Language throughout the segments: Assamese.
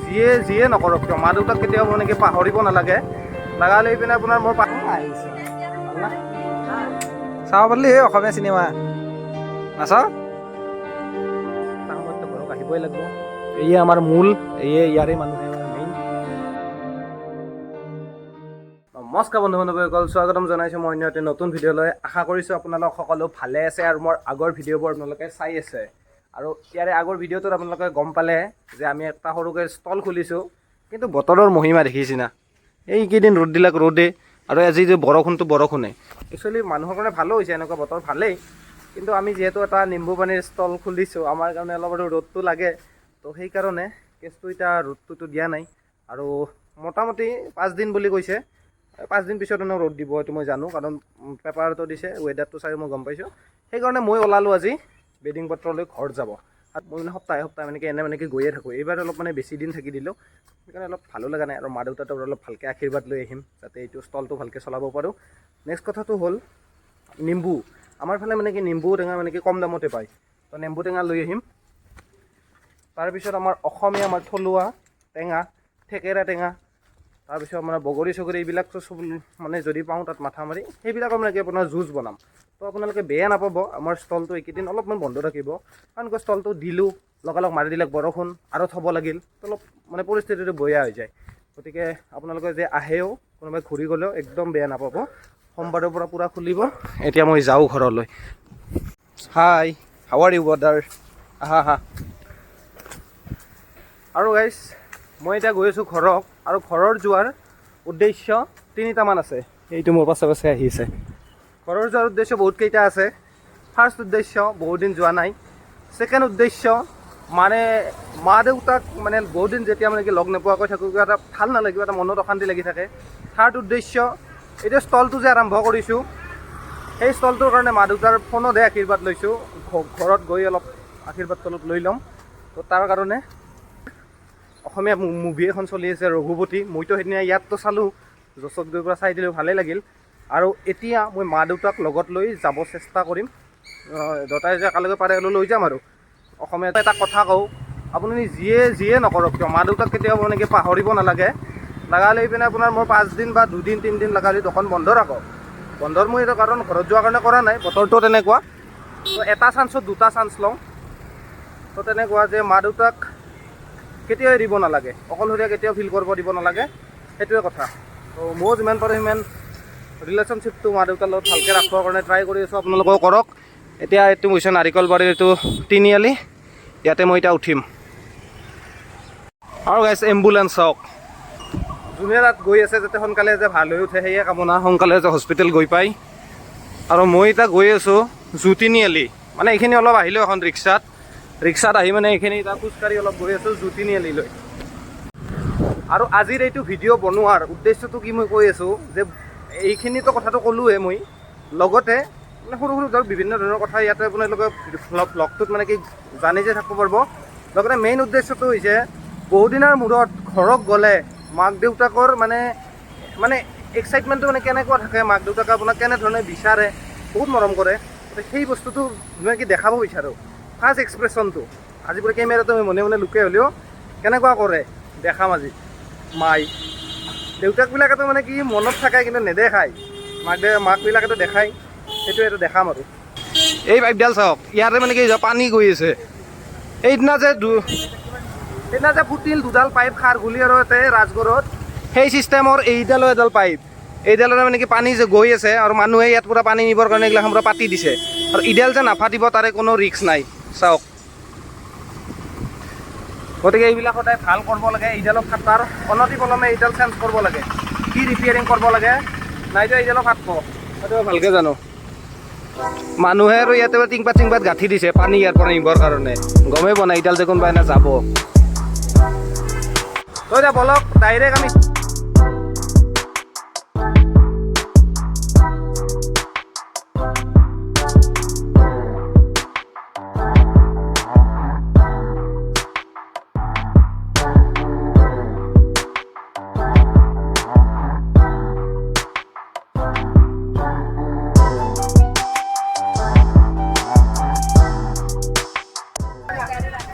যিয়ে যিয়ে নকৰক কিয়, মা দেউতাক কেতিয়াও মানে কি পাহৰিব নালাগে। লগালে এইপিনে আপোনাৰ মোৰ আহিছে। চাব পাৰিলি এই অসমীয়া চিনেমা নাচাওঁ। এটা সময়ততো ঘৰত আহিবই লাগিব। এয়ে আমাৰ মূল, এয়ে ইয়াৰে মানুহে আমাৰ মেইন। নমস্কাৰ বন্ধু বান্ধৱীসকল, স্বাগতম জনাইছোঁ মই অন্য এটি নতুন ভিডিঅ'লৈ। আশা কৰিছোঁ আপোনালোক সকলো ভালে আছে আৰু মোৰ আগৰ ভিডিঅ'বোৰ আপোনালোকে চাই আছে। আৰু ইয়াৰে আগৰ ভিডিঅ'টোত আপোনালোকে গম পালে যে আমি এটা সৰুকৈ ষ্টল খুলিছোঁ। কিন্তু বতৰৰ মহিমা দেখিছে না, এইকেইদিন ৰ'দ দিলাক ৰ'দে আৰু আজি যে বৰষুণটো বৰষুণে। একচুৱেলি মানুহৰ কাৰণে ভালো হৈছে, এনেকুৱা বতৰ ভালেই। কিন্তু আমি যিহেতু এটা নিম্বু পানীৰ ষ্টল খুলিছোঁ, আমাৰ কাৰণে অলপ আৰু ৰ'দটো লাগে। তো সেইকাৰণে কেছটো এতিয়া ৰ'দটোতো দিয়া নাই আৰু মোটামুটি 5 দিন বুলি কৈছে। 5 দিন পিছত এনেও ৰ'দ দিব, এইটো মই জানো, কাৰণ পেপাৰতো দিছে, ৱেডাৰটো চাই মই গম পাইছোঁ। সেইকাৰণে মই ওলালোঁ আজি বেডিং পত্ৰ লৈ ঘৰত যাব। আৰু মই মানে সপ্তাহে সপ্তাহে মানে কি এনে মানে কি গৈয়ে থাকোঁ। এইবাৰ অলপ মানে বেছি দিন থাকি দিলোঁ, সেইকাৰণে অলপ ভালো লগা নাই। আৰু মা দেউতাৰ অলপ ভালকৈ আশীৰ্বাদ লৈ আহিম, যাতে এইটো ষ্টলটো ভালকৈ চলাব পাৰোঁ। নেক্সট কথাটো হ'ল নিম্বু। আমাৰ ফালে মানে কি নিম্বু টেঙা মানে কি কম দামতে পায়, তো নেম্বু টেঙা লৈ আহিম। তাৰপিছত আমাৰ অসমীয়া আমাৰ থলুৱা টেঙা, থেকেৰা টেঙা, তাৰপিছত আমাৰ বগৰী চগৰী, এইবিলাকতো চব মানে যদি পাওঁ তাত মাথা মাৰি সেইবিলাকৰ মানে কি আপোনাৰ জুচ বনাম। তো আপোনালোকে বেয়া নাপাব, আমাৰ ষ্টলটো এইকেইদিন অলপমান বন্ধ থাকিব। কাৰণ কিয়, ষ্টলটো দিলোঁ, লগালগ মাৰি দিলে বৰষুণ আৰু থ'ব লাগিল, তো অলপ মানে পৰিস্থিতিটো বেয়া হৈ যায়। গতিকে আপোনালোকে যে আহেও, কোনোবাই ঘূৰি গ'লেও একদম বেয়া নাপাব। সোমবাৰৰ পৰা পূৰা খুলিব। এতিয়া মই যাওঁ ঘৰলৈ। Hi, how are you, brother? আহা আহা। আৰু গাইজ, মই এতিয়া গৈ আছোঁ ঘৰক আৰু ঘৰৰ যোৱাৰ উদ্দেশ্য তিনিটামান আছে। এইটো মোৰ পাছে পাছে আহি আছে। ঘৰৰ যোৱাৰ উদ্দেশ্য বহুত কেইটা আছে। ফাৰ্ষ্ট উদ্দেশ্য, বহুত দিন যোৱা নাই। ছেকেণ্ড উদ্দেশ্য মানে মা দেউতাক মানে বহুত দিন যেতিয়া মানে কি লগ নোপোৱাকৈ থাকোঁ, কিবা এটা ভাল নালাগে, কিবা এটা মনত অশান্তি লাগি থাকে। থাৰ্ড উদ্দেশ্য, এতিয়া ষ্টলটো যে আৰম্ভ কৰিছোঁ, সেই ষ্টলটোৰ কাৰণে মা দেউতাৰ ফোনতহে আশীৰ্বাদ লৈছোঁ। ঘৰত গৈ অলপ আশীৰ্বাদটো অলপ লৈ ল'ম। তো তাৰ কাৰণে অসমীয়া মুভি এখন চলি আছে, ৰঘুপতি। মইতো সেইদিনা ইয়াততো চালোঁ, য'চত গৈ পূৰা চাই দিলোঁ, ভালেই লাগিল। আৰু এতিয়া মই মা দেউতাক লগত লৈ যাব চেষ্টা কৰিম। দেউতাই যে একেলগে পাৰে হ'লেও লৈ যাম। আৰু অসমীয়াত এটা কথা কওঁ, আপুনি যিয়ে যিয়ে নকৰক কিয়, মা দেউতাক কেতিয়াও মানে কি পাহৰিব নালাগে। লগালে এইপিনে আপোনাৰ মোৰ 5 দিন বা দুদিন তিনিদিন লগালে দোকান বন্ধ ৰাখক। বন্ধৰ মই এইটো কাৰণ ঘৰত যোৱাৰ কাৰণে কৰা নাই, বতৰটো তেনেকুৱা। তো এটা চান্সত দুটা চান্স লওঁ। তো তেনেকুৱা যে মা দেউতাক কেতিয়াও এৰিব নালাগে, অকলশৰীয়া কেতিয়াও ফিল কৰিব দিব নালাগে, সেইটোৱে কথা। তো ময়ো যিমান পাৰোঁ সিমান ৰিলেশ্যনশ্বিপটো মা দেউতাৰ লগত ভালকৈ ৰাখিবৰ কাৰণে ট্ৰাই কৰি আছোঁ, আপোনালোকেও কৰক। এতিয়া এইটো হৈছে নাৰিকলবাৰীৰ এইটো তিনিআলি, ইয়াতে মই এতিয়া উঠিম। আৰু গাইছ, এম্বুলেঞ্চ চাওক। যোনে তাত গৈ আছে, যাতে সোনকালে যে ভাল হৈ উঠে সেয়ে কামনা, সোনকালে যে হস্পিটেল গৈ পায়। আৰু মই এতিয়া গৈ আছোঁ জু তিনিআলি, মানে এইখিনি অলপ আহিলোঁ এখন ৰিক্সাত, ৰিক্সাত আহি মানে এইখিনি এতিয়া খোজকাঢ়ি অলপ গৈ আছোঁ জু তিনিআলিলৈ। আৰু আজিৰ এইটো ভিডিঅ' বনোৱাৰ উদ্দেশ্যটো কি মই কৈ আছোঁ যে এইখিনিতো কথাটো ক'লোৱে মই, লগতে মানে সৰু সৰু ধৰক বিভিন্ন ধৰণৰ কথা ইয়াতে আপোনালোকে ব্লগটোত মানে কি জানি যে থাকিব পাৰিব। লগতে মেইন উদ্দেশ্যটো হৈছে বহুদিনৰ মূৰত ঘৰত গ'লে মাক দেউতাকৰ মানে মানে এক্সাইটমেণ্টটো মানে কেনেকুৱা থাকে, মাক দেউতাকে আপোনাক কেনেধৰণে বিচাৰে, বহুত মৰম কৰে, গতিকে সেই বস্তুটো মই কি দেখাব বিচাৰোঁ। ফাৰ্ষ্ট এক্সপ্ৰেশ্যনটো আজি পৰা কেমেৰাটো মই মনে মনে লুকাই হ'লেও কেনেকুৱা কৰে দেখাম আজি। মাই দেউতাকবিলাকেতো মানে কি মনত থাকে কিন্তু নেদেখায়, মাকবিলাকেতো দেখায়, সেইটো এটা দেখাম। আৰু এই পাইপডাল চাওক, ইয়াতে মানে কি পানী গৈ আছে। সেইদিনা যে ফুটিল দুডাল পাইপ খাৰঘুলি আৰু ইয়াতে ৰাজগড়ত, সেই চিষ্টেমৰ এইডালো এডাল পাইপ। এইডালৰে মানে কি পানী যে গৈ আছে আৰু মানুহে ইয়াত পূৰা পানী নিবৰ কাৰণে এইগিলাখন পূৰা পাতি দিছে। আৰু ইডাল যে নাফাটিব তাৰে কোনো ৰিস্ক নাই, চাওক। গতিকে এইবিলাক সদায় ভাল কৰিব লাগে। এইডালক ফাটাৰ অনতি পলমে এইডাল চেঞ্জ কৰিব লাগে, কি ৰিপেয়াৰিং কৰিব লাগে, নাইতো এইডালো ফাটব, সেইটো মই ভালকৈ জানো। মানুহে আৰু ইয়াতে টিংপাত চিংপাত গাঁঠি দিছে পানী ইয়াৰ পৰা নিবৰ কাৰণে, গমেই পোৱা নাই এইডাল যে কোনোবা এনে যাব। তো এতিয়া বলক ডাইৰেক্ট আমি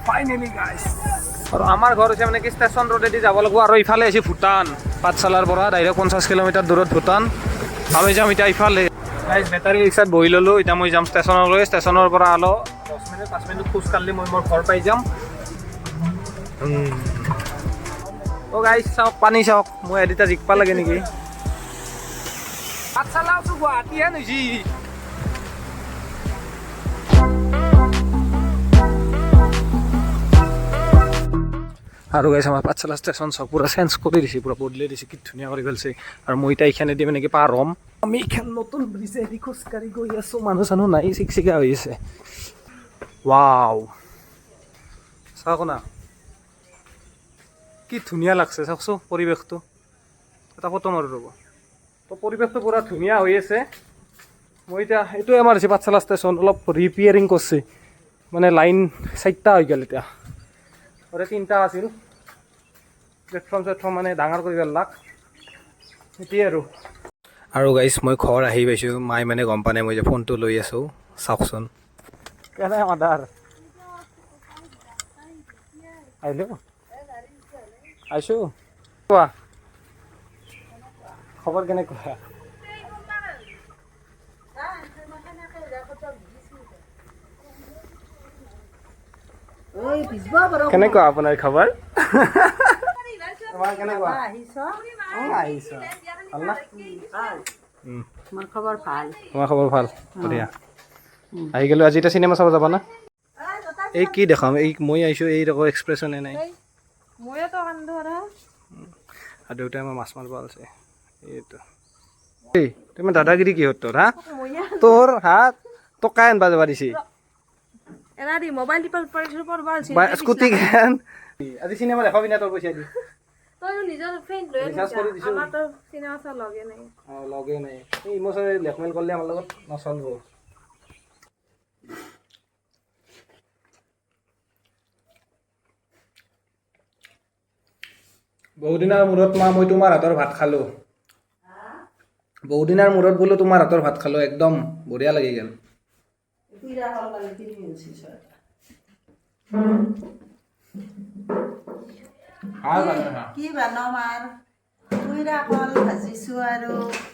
ফাইনেলি গাইছ। আৰু আমাৰ ঘৰ হৈছে মানে কি ষ্টেচন ৰোডেদি যাব লাগিব আৰু ইফালে হৈছে ভূটান। পাঠশালাৰ পৰা ডাইৰেক্ট 50 কিলোমিটাৰ দূৰত ভূটান। আমি যাম এতিয়া ইফালে। গাইজ, বেটাৰী ৰিক্সাত বহি ল'লোঁ। এতিয়া মই যাম ষ্টেচনলৈ। ষ্টেচনৰ পৰা অলপ 10 মিনিট, 5 মিনিট খোজ কাঢ়ি মই মোৰ ঘৰ পাই যাম। অ' গাইজ, চাওক, পানী চাওক। মই এদিতা জিকপা লাগে নেকি? পাঠশালা আছো, গুৱাহাটীহে হৈছে। আৰু গাইছ, আমাৰ পাঠশালা ষ্টেচন চাওক, পূৰা চেঞ্জ কৰি দিছে, পূৰা বদলি দিছে, কি ধুনীয়া কৰি পেলাইছে। আৰু মই এতিয়া এইখানেদি মানে কি পাৰ হ'ম। আমি এইখন নতুন ব্ৰিজেদি খোজকাঢ়ি গৈ আছোঁ। মানুহ চানুহ নাই, চিকচিকা হৈ আছে। ৱাও, চাওক না, কি ধুনীয়া লাগছে। চাওকচোন পৰিৱেশটো। এটা ফটো মাৰো ৰ'ব। তো পৰিৱেশটো পূৰা ধুনীয়া হৈ আছে। মই এতিয়া এইটোৱে আমাৰ হৈছে পাঠশালা ষ্টেচন। অলপ ৰিপেয়াৰিং কৰিছে, মানে লাইন চাৰিটা হৈ গ'ল এতিয়া, আৰু তিনিটা আছিল। প্লেটফৰ্ম চেটফৰ্ম মানে ডাঙৰ কৰি পেলাক এতিয়া। আৰু গাইছ, মই ঘৰ আহি পাইছোঁ। মায়ে মানে গম পোৱা নাই মই যে ফোনটো লৈ আছোঁ। চাওকচোন, কেনে মাদাৰ আহিলোঁ, আহিছোঁ। কোৱা, খবৰ কেনেকুৱা? কেনেকুৱা আপোনাৰ খবৰ? তোমাৰ কেনেকুৱা? আহিছ? আহিছ, ভাল না? মোৰ খবৰ ভাল। তোমাৰ খবৰ ভাল? বঢ়িয়া। আহি গ'লো আজি। এতিয়া চিনেমা চাব যাবা না? এই কি দেখাম এই? মই আহিছোঁ, এই দেখো, এক্সপ্ৰেছনে নাই। ময়োতো কান্দো আৰু। আৰু দেউতাই আমাৰ মাছ মাৰিব আছে। এইটো, এই তুমি দাদাগিৰি কিহত তোৰ? হা, তোৰ হাত তোক কাই আনবা যাবা দিছি? এৰা দি মোবাইল টিপা পাৰিছো, পঢ়বা। স্কুটি কেন আজি চিনেমা দেখাবি না তোৰ পইচা দি? তইও নিজৰ ফ্ৰেণ্ড লৈ। ৰিচাৰ্জ কৰি দিছো। আমাৰতো চিনেমা চোৱা লগে নাই। অঁ, লগে নাই। এই ইম'চনেল ব্লেকমেইল কৰিলে আমাৰ লগত নচলব। বহুদিনৰ মূৰত মা, মই তোমাৰ হাতৰ ভাত খালোঁ। বহুদিনৰ মূৰত বোলো তোমাৰ হাতৰ ভাত খালোঁ, একদম বঢ়িয়া লাগি গ'ল। কি বনাম আৰু? কুইৰা কল ভাজিছো আৰু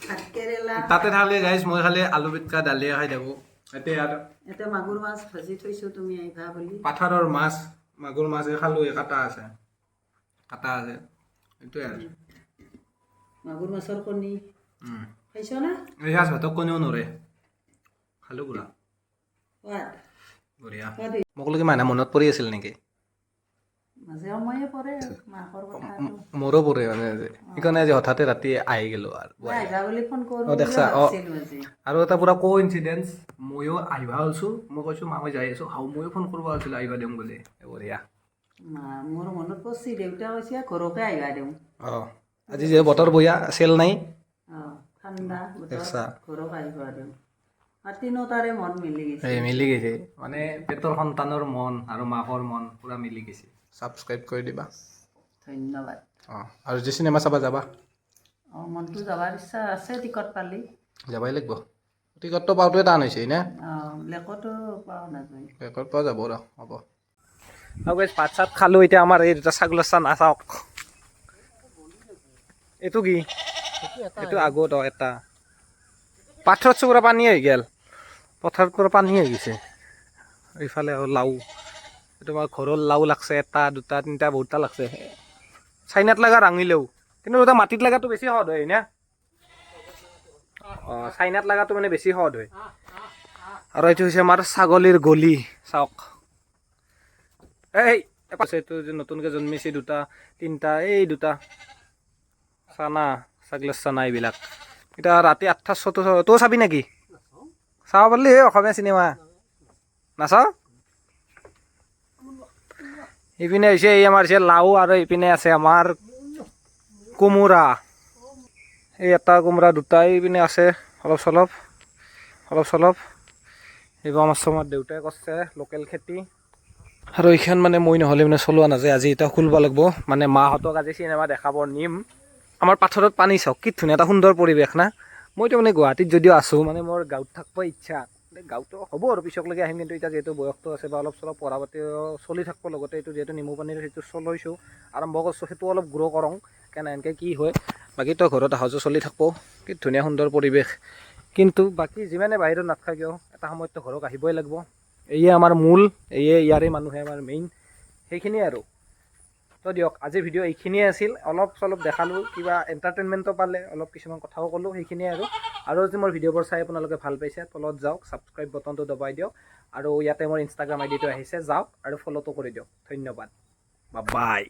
ভাত কেৰেলা। তাতে থাকিলে গাইছ, মই খালি আলু পিটকা দালিয়ে খাই থাকোঁ। এতিয়া আৰু এতিয়া মাগুৰ মাছ ভাজি থৈছো, তুমি আহিবা বুলি। পাথাৰৰ মাছ, মাগুৰ মাছ এই খালোঁ। এই কাটা আছে, কাটা আছে, এইটোৱে আৰু। মাগুৰ মাছৰ কণী খাইছ না? এই সাজ ভাতক কোনেও নৰে। খালোঁ পুৰা। সোৱাদ। বঢ়িয়া। সোৱাদ। মোক লগি মানুহ মনত পৰি আছিল নেকি? মাজে সময়ে পৰে মাকৰ কথাটো। মোৰো পৰে মানে আজি। সেইকাৰণে আজি হঠাতে ৰাতি আহি গ'লো আৰু। মই আহিবা বুলি ফোন কৰোঁ অ, দেখছা, অ। ভাবছিলো আজি। আৰু এটা পুৰা কো ইনচিডেঞ্চ, ময়ো আহিবা ওলছোঁ। মই কৈছোঁ, মা, মই যাই আছোঁ। হাও, ময়ো ফোন কৰিব ওলছিলোঁ আহিবা দিওঁ বুলি। এই বঢ়িয়া। মা, মোৰ মনত পৰছি। দেউতা কৈছে ঘৰকে আহিবা দিওঁ। অঁ, আজি যে বতৰ বঢ়িয়া, চেল নাই। অঁ, ঠাণ্ডা বতৰ। দেখছা। ঘৰক আহিবা দিওঁ আৰু তিনিওটাৰে মন মিলি গৈছে। এই মিলি গৈছে, মানে পেটৰ সন্তানৰ মন আৰু মাকৰ মন পুৰা মিলি গৈছে। ছাবস্ক্ৰাইব কৰি দিবা। ধন্যবাদ। অঁ, আৰু যে চিনেমা চাবা যাবা? অঁ, মনটো যাবাৰ ইচ্ছা আছে, টিকট পালি। যাবই লাগিব। টিকটটো পাওঁতে টান হৈছে না। অঁ, ব্লেকতো পোৱা নাযায়। ৰেকৰ্ড পোৱা যাব ৰ, হ'ব। আৰু গাইজ, ভাত চাত খালোঁ। এতিয়া আমাৰ এই দুটা ছাগলৰ চানা চাওক। এইটো কি? এইটো আগত। অঁ, এটা পাথৰত চুকুৰা পানী আহি গ'ল। পথাৰত পুৰা পানী আহি গৈছে। এইফালে আৰু লাও। এইটো আমাৰ ঘৰৰ লাও লাগছে, এটা, দুটা, তিনিটা, বহুতটা লাগছে। চাইনাত লগা ৰাঙিলেও, কিন্তু এটা মাটিত লগাটো বেছি সোৱাদ হয় না। অঁ, চাইনাত লগাটো মানে বেছি সোৱাদ হয়। আৰু এইটো হৈছে আমাৰ ছাগলীৰ গলি, চাওক। এই পাছে এইটো যে নতুনকৈ জন্মিছে, দুটা তিনিটা, এই দুটা চানা, ছাগলীৰ চানা এইবিলাক। এতিয়া ৰাতি 8টা শ্ব'টো তই চাবি নেকি? চাব পাৰিলি হে অসমীয়া চিনেমা নাচাওঁ। ইপিনে হৈছে এই আমাৰ হৈছে লাও আৰু ইপিনে আছে আমাৰ কোমোৰা। এই এটা কোমোৰা, দুটা, এইপিনে আছে অলপ চলপ, অলপ চলপ। এইবোৰ আমাৰ চমাৰ দেউতাই কৰিছে লোকেল খেতি। আৰু এইখন মানে মই নহ'লে মানে চলোৱা নাযায়। আজি এতিয়া খুলিব লাগিব, মানে মাহঁতক আজি চিনেমা দেখাব নিম। আমাৰ পাথৰত পানী চাওক, কি ধুনীয়া এটা সুন্দৰ পৰিৱেশ না? মইতো মানে গুৱাহাটীত যদিও আছোঁ, মানে মোৰ গাঁৱত থাকিব ইচ্ছা। গাঁৱতো হ'ব আৰু পিছকলৈকে আহিম। কিন্তু এতিয়া যিহেতু বয়সটো আছে বা অলপ চলপ পঢ়া পাতিও চলি থাকিব, লগতে এইটো যিহেতু নেমু পানীৰ সেইটো চলাইছোঁ, আৰম্ভ কৰিছোঁ, সেইটো অলপ গ্ৰ' কৰোঁ, কেনে এনেকৈ কি হয়। বাকীতো ঘৰত অহা যোৱা চলি থাকিব। কি ধুনীয়া সুন্দৰ পৰিৱেশ। কিন্তু বাকী যিমানে বাহিৰত নাথাকে কিয়, এটা সময়ততো ঘৰত আহিবই লাগিব। এয়ে আমাৰ মূল, এয়ে ইয়াৰে মানুহে আমাৰ মেইন, সেইখিনিয়ে আৰু। তো দিয়ক, আজিৰ ভিডিঅ' এইখিনিয়ে আছিল। অলপ চলপ দেখালোঁ, কিবা এণ্টাৰটেইনমেণ্টো পালে, অলপ কিছুমান কথাও ক'লোঁ, সেইখিনিয়ে আৰু। আৰু যদি মোৰ ভিডিঅ'বোৰ চাই আপোনালোকে ভাল পাইছে, তলত যাওক, ছাবস্ক্ৰাইব বটনটো দবাই দিয়ক আৰু ইয়াতে মোৰ ইনষ্টাগ্ৰাম আই ডিটো আহিছে, যাওক আৰু ফ'ল'টো কৰি দিয়ক। ধন্যবাদ, বাই।